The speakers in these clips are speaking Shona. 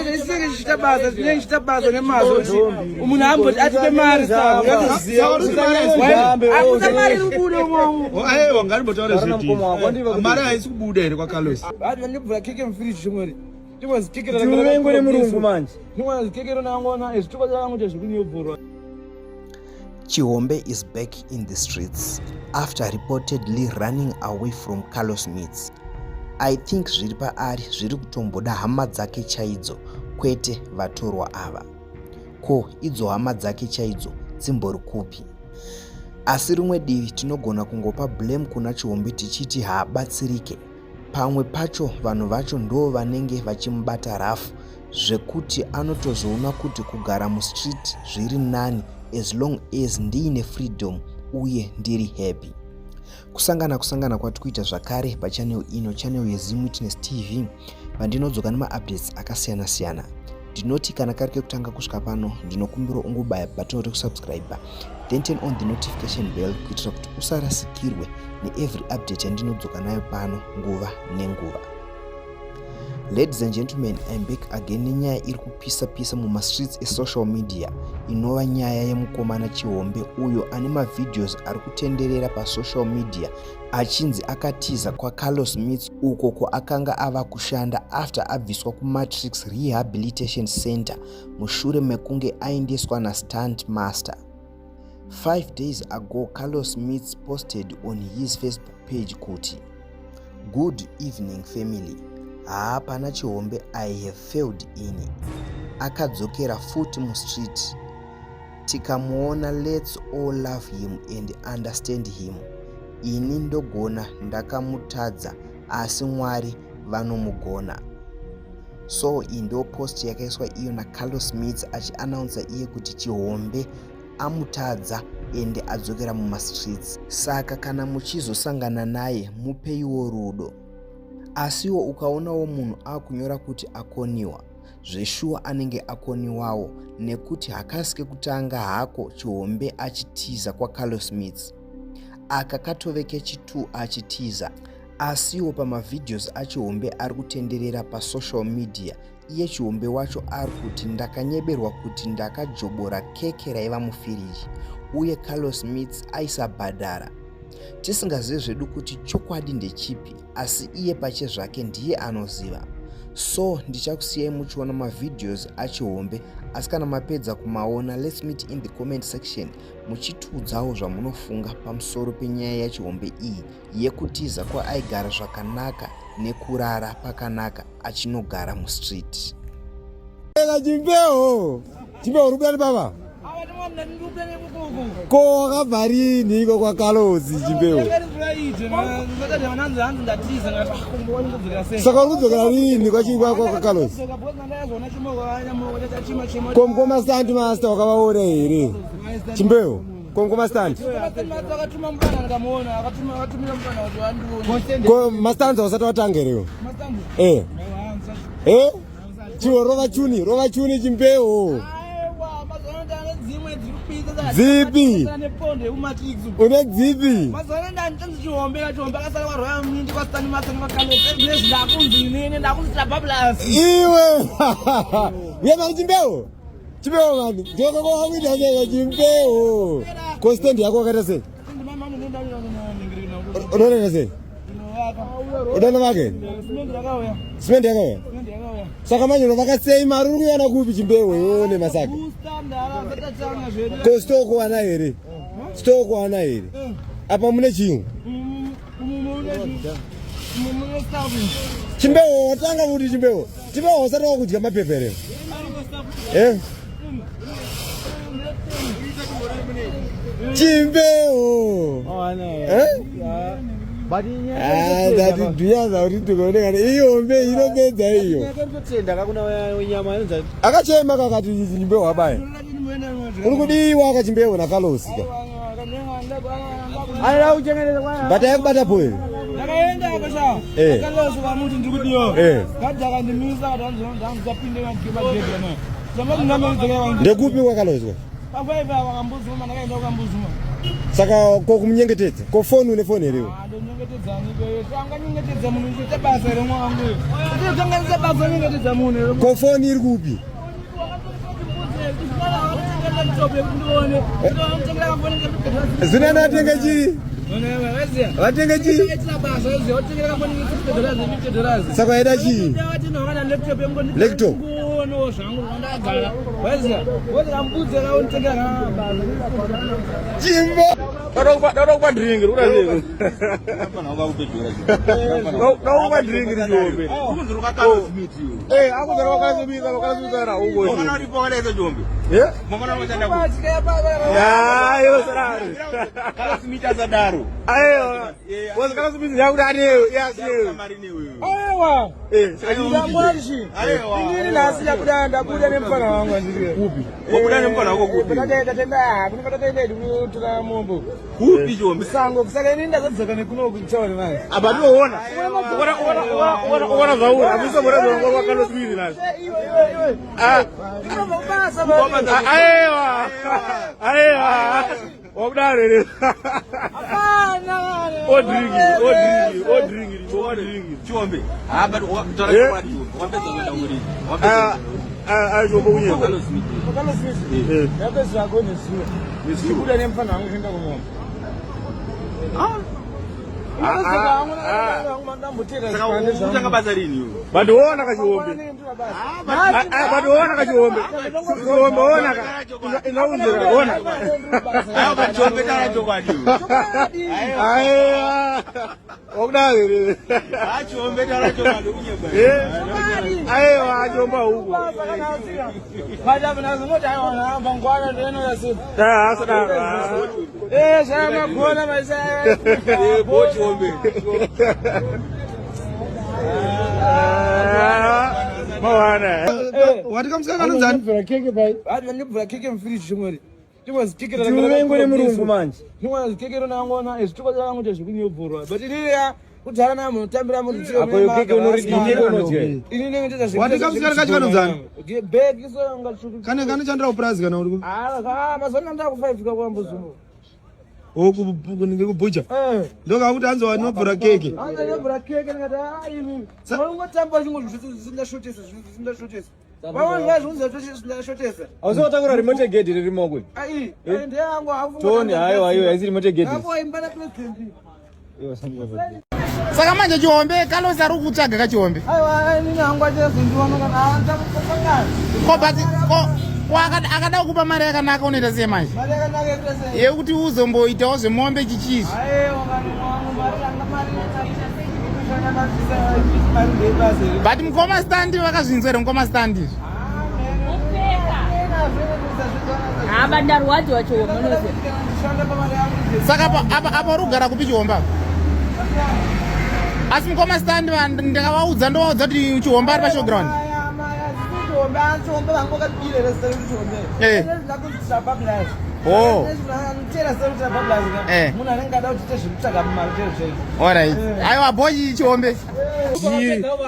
Tinenge tichiita basa, tinenge tichiita basa nemazvo kuti munhu amboti atipe mari sakuita mari iri kubuda umomo. Aiwa, ngatimbotaure zvedii. Mari haisi kubuda here kwaCarlos? Ndibvura keke mufiriji chimweri. Tiuvengwe nemurungu manje. Chihombe is back in the streets after reportedly running away from Carlos Meats. I think zviri paari zviri kutomboda hama dzake chaidzo kwete vatorwa ava. Ko idzo hama dzake chaidzo dzimbori kupi? Asi rimwe divi tinogona kungopa blame kuna Chihombe tichiti haabatsirike. Pamwe pacho vanhu vacho ndoo vanenge vachimubata rough zvekuti anotozoona kuti kugara mustreet zviri nani as long as ndiine freedom uye ndiri happy. Kusangana kusangana kwatikuita zvakare pachannel ino, channel yeZim Witness TV, pandinodzoka nemaupdates akasiyana siyana. Ndinoti kana kari kekutanga kusvika pano, ndinokumbira ungobaya button rekusubscribe then turn on the notification bell kuitira kuti usarasikirwe neevery update yandinodzoka nayo pano nguva nenguva. Ladies and gentlemen, I'm back again nenyaya iri kupisa pisa mumastreets esocial media inova nyaya yemukomana Chihombe uyo ane mavideos ari kutenderera pasocial media achinzi akatiza kwaCarlos Meats uko kwaakanga ava kushanda after abviswa kuMatrix Rehabilitation Center mushure mekunge aendeswa naStunt Master. 5 days ago, Carlos Meats posted on his Facebook page kuti Good evening family. Haa pana Chihombe I have failed ini. Akadzokera futi mustreet. Tikamuona let's all love him and understand him. Ini ndogona ndakamutadza asi Mwari vanomugona. So iyi ndo post yakaiswa iyo naCarlos Meats achiannouncer iye kuti Chihombe amutadza ende adzokera mumastreets. Saka kana muchizosangana naye mupeiwo rudo. Asiwo ukaonawo munhu akunyora kuti akoniwa, zveshuwa anenge akoniwawo nekuti hakasi kekutanga hako Chihombe achitiza kwaCarlos Meats. Aka katove kechi2 achitiza. Asiwo pamavideos aChihombe ari kutenderera pasocial media iye Chihombe wacho ari kuti ndakanyeberwa kuti ndakajobora keke raiva mufiriji uye Carlos Meats aisabhadhara. Tisingazive zvedu kuti chokwadi ndechipi asi iye pachezvake ndiye anoziva. So ndichakusiyai muchiona mavideos aChihombe asi kana mapedza kumaona let's meet in the comment section muchitiudzawo zvamunofunga pamusoro penyaya yaChihombe iyi yekutiza kwaaigara zvakanaka nekurara pakanaka achinogara mustreet. Chimbeho, Chimbeho uri kubuda baba? Ko wakabva rini iko kwaKalozi Chimbeho? Saka uri kudzokera rini kwaKalozi? Ko mukoma stand master wakavaona here? Chimbeho. Ko mukoma stand? Ko mastanza usati watanga here? Eh. Eh? Chiwo rova chuni, rova chuni Chimbeho. Dzipi? Une dzipi? Iwe. Uye mari Chimbeho? Chimbeho mani. Ndoko kwa wakuita sei Chimbeho? Ko stand yako wakaita sei? Unoona sei? Unoona vake? Simende yakauya. Saka manje unovaka sei mari uri kuiwana kupi Chimbeho iwewe nemasaka? Ko stock wana here? Stock wana here? Apa mune chiyungu? Chimbeho watanga kuti Chimbeho. Chimbeho usati wakudya mapepa here? Eh? Chimbeho. Eh? Ah, ndati dhuyaza kuti tikuonekana iyo hombe inopedza iyo. Akachema kakati Chimbeho abaya. Uri kudiwa akachimbeho naKalosi ka. But ayakubata po here? Ndakaenda apa sha. Eh. Kalosi vamuti ndiri kudiwa. Eh. Kadzi akandimisa akati ndandisapinde magedhi ano. Samba ndinamedzeka vangu. Ndekupi kwaKalosi? Pafaiva vakambuzuma ndakaenda kukambuzuma. Saka ko kumunyengetedza ko foni une foni here iwe? Ko foni iri kupi? Zina atenge chii? Vatenge chii? Saka waida chii? Laptop. Chimbo. Dauda drink, uri sei? Dauda drink richihombe. Eh, akuzara wakazobika wakazobika uko. Eh? Ya, iyo sarari. Aiwa. Wazikala yakuti aneyo, yasiyo. Aiwa. Eh, saka Inini nhasi ndabuda ndabuda nemufana wangu andiri. Kupi? Wabuda nemufana wako kupi? Tatenda kunenge tataenda hedu kunotora mombo. Kupi chihombe? Sango saka inini ndazodzoka nekuno kutaura manje. Apa ndinoona. Uona uona uona uona zvauri. Hamisa bora zvauri wakaloswiri nazo. Iwe iwe iwe. Ah. Ndinobva kubasa manje. Aiwa. Aiwa. Wakudaro here? Hapana. Odringi, odringi, odringi, odringi. Chihombe. Ah, but taura Eh? chokwadi Chihombe. Wapedza kuenda kuri. Ah, Wapedza. ah, ah, chihombe kunyepa. Carlos Smith. Wakaloswiri. Eh. Ndapedza nezuva. Ndichibuda nemufana wangu kuenda kumombe. Saka utanga basa rini iwe? Bandiona kachihombe. Ah, bandiona kachihombe. Chihombe ona ka. Inaunzira ona. Ah, but Chihombe taura chokwadi iwe. Aiwa. Wakudaro here? Ah, Chihombe taura chokwadi unyepa. Eh? Aiwa, chihombe huko. Ah, asadaro. Eh, bo Chihombe. Ah, mawana. Wati kamusika kanonzani? Ndibvura keke mufiriji chimweri. Ndiuvengwe nemurungu manje. Keke ronangona izvi tikotangu chezvekunyobvurwa. But inini ya kudhara na munotambira munhu Apo iyo keke unoridii unodya. Ini nenge ndoita Wati kamusikana kacho kanonzani? Bhegi so ngatsvuku. Kane kanochandira kupurazi kana uri ku? Ah, mazuva ano ndakufaifika kwambuzumu. Ngekubhucha. Eh. Ndokakuti hanzi wanobvura keke. Hanzi ndobvura keke ndikati ah imi. Unongotamba uchingozvindashotesa zvindashotesa. Vamwe vazvinzashotesa. Hausi remote gate riri moko. Ai, ndeyangu hafu. Tony, haiwa aiwa haisi remote gate. Hapo imba na president. Saka manje Chihombe Carlos ari kutsvaga kaChihombe. Aiwa, inini hangu achazondiona kana ndakupangana. Ko but ko ko akada kukupa mari yakanaka unoita sei manje? Mari yakanaka yepresident. Yekuti uzomboitawo zvemombe chichizvi. Aiwa, vanhu wangu mari yanga mari kushanda mari ndebasa. But mukoma stand vakazvinzwa here mukoma stand izvi? Haba ndarwadziwa Chihombe unoziva. Saka apa uri kugara kupi Chihombe apa? Asi mukoma stand ndakavaudza ndovaudza kuti Chihombe ari pashowground. Eh. Oh. Eh. Munhu anenge ada kuchiita zvekutsvaga mari chaizvo chaizvo. Alright. Aiwa boyi Chihombe.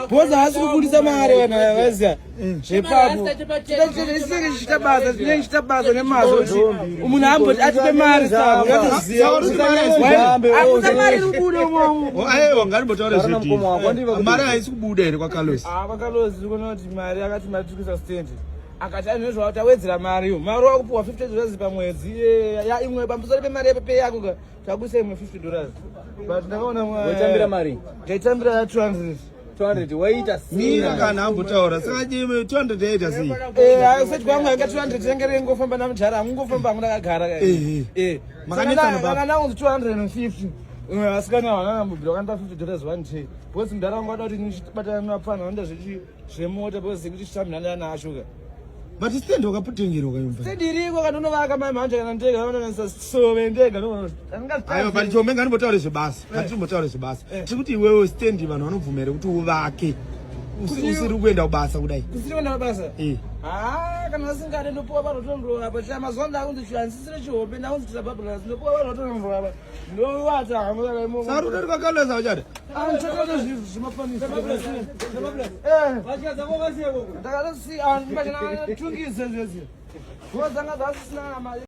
Bhoza haasi kubudisa mari vanhu ava vaziya zvepapo chinenge basa chinenge chiita basa nemazvo kuti munhu amboti atipe mari sakuziyaakuna mari iri kubuda umomo. Aiwa, ngatimbotaure zvedhiri. Mari haisi kubuda here kwaCarlos? KwaCarlos kuona kuti mari akati mari tiri kuisa stand akati ainezva kuti awedzera mari iyo mari wakupiwa $50 pamwedzi ya imwe pamusoro pemari yepepe yako ka takuisa imwe $50 but ndakaona Waitambira mari? Ndaitambira 200. 200 waita Mira kana ambotaura. Saka chime 200 yaita sei? Eh, seti kwangu yanga 200 yange ringofamba namujara angongofamba hangu ndakagara. Eh, Eh. Makanetsana baba. Saka ndakunzi 250. Asikana havana mbobvira vakandipa $50 one day. Because mudhara wangu vada kuti ndichibatana nevapfana vanoita zvemota because kuti chitamhinana nacho ka. But stand wakaputengerwa kayumba. Stand iriko kana unovaka mai manje kana ndega vanonanisa sove ndega Aiwa, but Chihombe ngatimbotaure zvebasa. Ngatimbotaure zvebasa. Tiri kuti iwewe stand vanhu vanobvuma here kuti uvake usiri kuenda kubasa kudai? Kusiri kuenda kubasa? Eh. Ah, kana vasingade ndopuwa vanhu vatonrowa apa. Chaya mazuva ndakunzi handisisire Chihombe ndakunzi tirabhabhulasi ndopuwa vanhu vatonrowa apa. Ndovata hangu saka imomo. Saka uri kudarika Carlos auchada? Ah, ndichatoita zvimafanisi. Eh. Ndakatosiya, ah, ndakatungidze zvese. Nguva dzanga dzasisina mari.